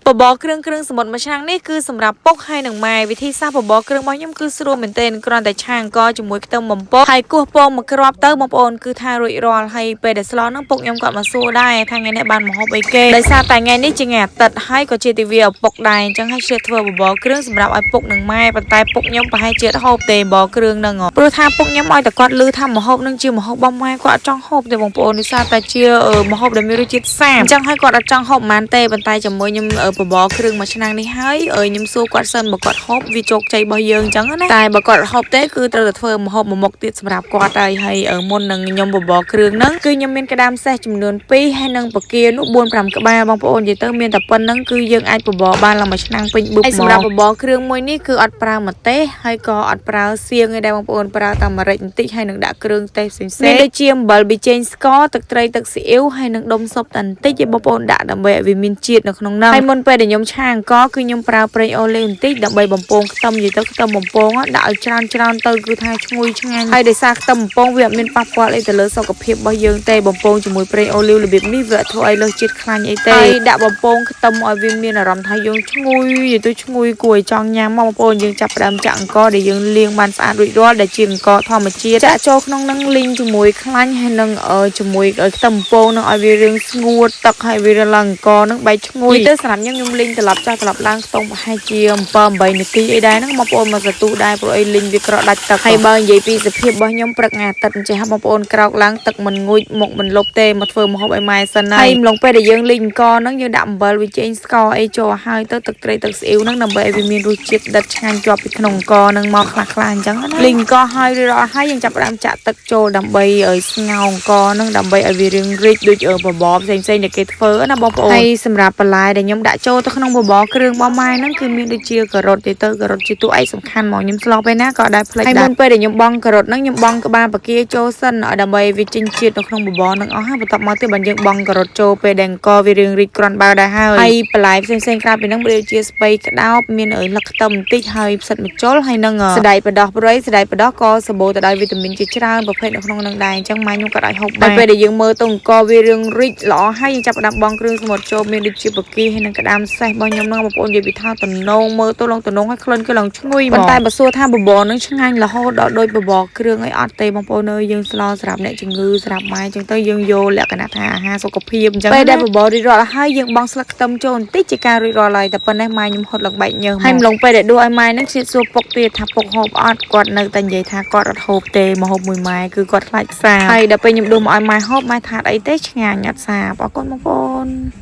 បបរគ្រឿងគ្រឿងសមុទ្រមួយឆ្នាំងនេះគឺសម្រាប់ពុកហើយនឹងម៉ែវិធីសាស្ត្របបរគ្រឿងរបស់ខ្ញុំគឺស្រួលមែនទែនគ្រាន់តែឆាអង្ករជាមួយខ្ទឹមបំពងហើយគោះពងមួយគ្រាប់ទៅបងប្អូនគឺថារួចរាល់ហើយពេលដែលស្លហ្នឹងពុកខ្ញុំគាត់មកសួរដែរថាថ្ងៃនេះបានម្ហូបអីគេដោយសារតែថ្ងៃនេះជាថ្ងៃអាទិត្យហើយក៏ជាទិវាឪពុកដែរអញ្ចឹងហើយឆ្លៀតធ្វើបបរគ្រឿងសម្រាប់ឲ្យពុកនិងម៉ែប៉ុន្តែពុកខ្ញុំប្រហែលជាអត់ហូបទេបបរគ្រឿងហ្នឹងព្រោះថាពុកខ្ញុំឲ្យតែគាត់ឮថាម្ហូបហ្នឹងជាម្ហូបរបស់ម៉ែគាត់អត់ចង់ហូបទេបងប្អូនដោយសារតែជាម្ហូបដែលមានរសជាតិសាបអញ្ចឹងហើយគាត់អត់ចង់ហូបប៉ុន្មានទេប៉ុន្តែជាមួយខ្ញុំបបរគ្រឿងមួយឆ្នាំងនេះហើយខ្ញុំសួរគាត់សិនបើគាត់ហូបវាជោគជ័យរបស់យើងអញ្ចឹងណាតែបើគាត់អត់ហូបទេគឺត្រូវតែធ្វើម្ហូបមួយមុខទៀតសម្រាប់គាត់ហើយហើយមុននឹងខ្ញុំបបរគ្រឿងហ្នឹងគឺខ្ញុំមានក្តាមសេះចំនួន2ហើយនិងបង្គានោះ4 5ក្បាលបងប្អូននិយាយទៅមានតែប៉ុណ្្នឹងគឺយើងអាចបបរបានឡើងមួយឆ្នាំងពេញប៊ឹបមកសម្រាប់បបរគ្រឿងមួយនេះគឺអត់ប្រើម្ទេសហើយក៏អត់ប្រើសៀងទេដែរបងប្អូនប្រើតែម្រេចបន្តិចហើយនឹងដាក់គ្រឿងទេសផ្សេងៗមានដូចជាអំបិលប៊ីចេងស្ករទឹកត្រីទឹកស៊ីអ៊ីវហើយនឹងដុំស៊ុបតែបន្តិចឯងបងប្អូនដាក់ដើម្បីឲ្យវាមានជាតិនៅក្នុងហ្នឹងហើយមុនពេលដែលខ្ញុំឆាអង្ករគឺខ្ញុំប្រើប្រេងអូលីវបន្តិចដើម្បីបំពងខ្ទឹមនិយាយទៅខ្ទឹមបំពងដាក់ឲ្យច្រើនច្រើនទៅគឺថាឈ្ងុយឆ្ងាញ់ហើយដោយសារខ្ទឹមបំពងវាអត់មានប៉ះពាល់អីទៅលើសុខភាពរបស់យើងទេបំពងជាមួយប្រេងអូលីវរបៀបនេះវាអត់ធ្វើឲ្យលើសជាតិខ្លាញ់អីទេហើយដាក់បំពងខ្ទឹមឲ្យវាមានអារម្មណ៍ថាយើងឈ្ងុយនិយាយទៅឈ្ងុយគួរឲ្យចង់ញ៉ាំមកបងប្អូនយើងចាប់ផ្ដើមចាក់អង្ករដែលយើងលាងបានស្អាតរួចរាល់ដែលជាអង្ករធម្មជាតិចាក់ចូលក្នុងនឹងលីងជាមួយខ្លាញ់ហើយនឹងជាមួយខ្ទឹមបំពងនឹងឲ្យវារឿងស្ងួតទឹកហើយវាឡើងអង្ករនឹងបែកឈ្ងុយទៅសម្រាប់ខ្ញុំខ្ញុំលីងត្រឡប់ចាស់ត្រឡប់ឡើងខ្ទង់ប្រហែលជា7 8នាទីអីដែរហ្នឹងបងប្អូនមកសន្ទុះដែរព្រោះអីលីងវាក្រក់ដាច់ទឹកហើយបើនិយាយពីសភាពរបស់ខ្ញុំព្រឹកថ្ងៃអាទិត្យអញ្ចេះបងប្អូនក្រោកឡើងទឹកមិនងូចមុខមិនលុបទេមកធ្វើម្ហូបឲ្យម៉ែសិនហើយម្លងពេលដែលយើងលីងអង្ករហ្នឹងយើងដាក់អំបិលវាចេញស្ករអីចូលឲ្យទៅទឹកត្រីទឹកស្អ៊ីវហ្នឹងដើម្បីឲ្យវាមានរសជាតិដិតឆ្ងាញ់ជាប់ពីក្នុងអង្ករហ្នឹងមកខ្លះខ្លះអញ្ចឹងណាលីងអង្ករហើយរួចរាល់ហើយយើងចាប់ផ្ដើមចាក់ទឹកចូលដើម្បីឲ្យស្ងោរអង្ករហ្នឹងដើម្បីឲ្យវារាងរីកដូចបបរផ្សេងៗដែលគេធ្វើណាបងប្អូនហើយសម្រាប់បន្លែដែលខ្ញុំដាក់ចូលទៅក្នុងបបរគ្រឿងរបស់ម៉ែហ្នឹងគឺមានដូចជាការ៉ុតទៅការ៉ុតជាតួឯកសំខាន់ហ្មងខ្ញុំស្លោពេលណាក៏ដែរផ្លេចដែរហើយមុនពេលដែលខ្ញុំបង់ការ៉ុតហ្នឹងខ្ញុំបង់ក្បាលបង្គាចូលសិនឲ្យដើម្បីវាចេញជាតិនៅក្នុងបបរហ្នឹងអស់ហើយបន្ទាប់មកទៀតបើយើងបង់ការ៉ុតចូលពេលដែលអង្ករវារាងរីកគ្រាន់បើដែរហើយហើយបន្លែផ្សេងៗក្រៅពីហ្នឹងដូចជាស្ពៃក្តោបមានលឹកខ្ទឹមបន្តិចហើយផ្សិតម្ជុលហើយនឹងសណ្តែកបណ្ដោះព្រៃសណ្តែកបណ្ដោះក៏សម្បូរទៅដោយវីតាមីនជាច្រើនប្រភេទនៅក្នុងហ្នឹងដែរអញ្ចឹងម៉ែខ្ញុំក៏អាចហូបបានហើយពេលដែលយើងមើលទៅអង្ករវារាងរីកល្អហើយយើងចាប់ផ្ដើមបង់គ្រឿងសមុទ្រចូលមានដូចជាបង្គាហើយនឹងក្តាមសេះរបស់ខ្ញុំហ្នឹងបងប្អូននិយាយពីថាតំណងមើលទៅឡងតំណងហើយក្លិនគឺឡើងឈ្ងុយប៉ុន្តែបើសួរថាបបរនឹងឆ្ងាញ់រហូតដល់ដូចបបរគ្រឿងអីអត់ទេបងប្អូនអើយយើងស្លសម្រាប់អ្នកជំងឺសម្រាប់ម៉ែអញ្ចឹងទៅយើងយកលក្ខណៈថាអាហារសុខភាពអញ្ចឹងពេលដែលបបររួចរាល់ហើយយើងបង់ស្លឹកខ្ទឹមចូលបន្តិចជាការរួចរាល់ហើយតែប៉ុណ្ណេះម៉ែខ្ញុំហត់ឡើងបែកញើសហើយម្លងពេលដែលដួសឲ្យម៉ែហ្នឹងឆ្លៀតសួរពុកទៀតថាពុកហូបអត់គាត់នៅតែនិយាយថាគាត់អត់ហូបទេមកហូបមួយម៉ែគឺគាត់ខ្លាចសាបហើយដល់ពេលខ្ញុំដួសមកឲ្យម៉ែហូបម៉ែថាអីទេឆ្ងាញ់អត់សាបអរគុណបងប្អូន។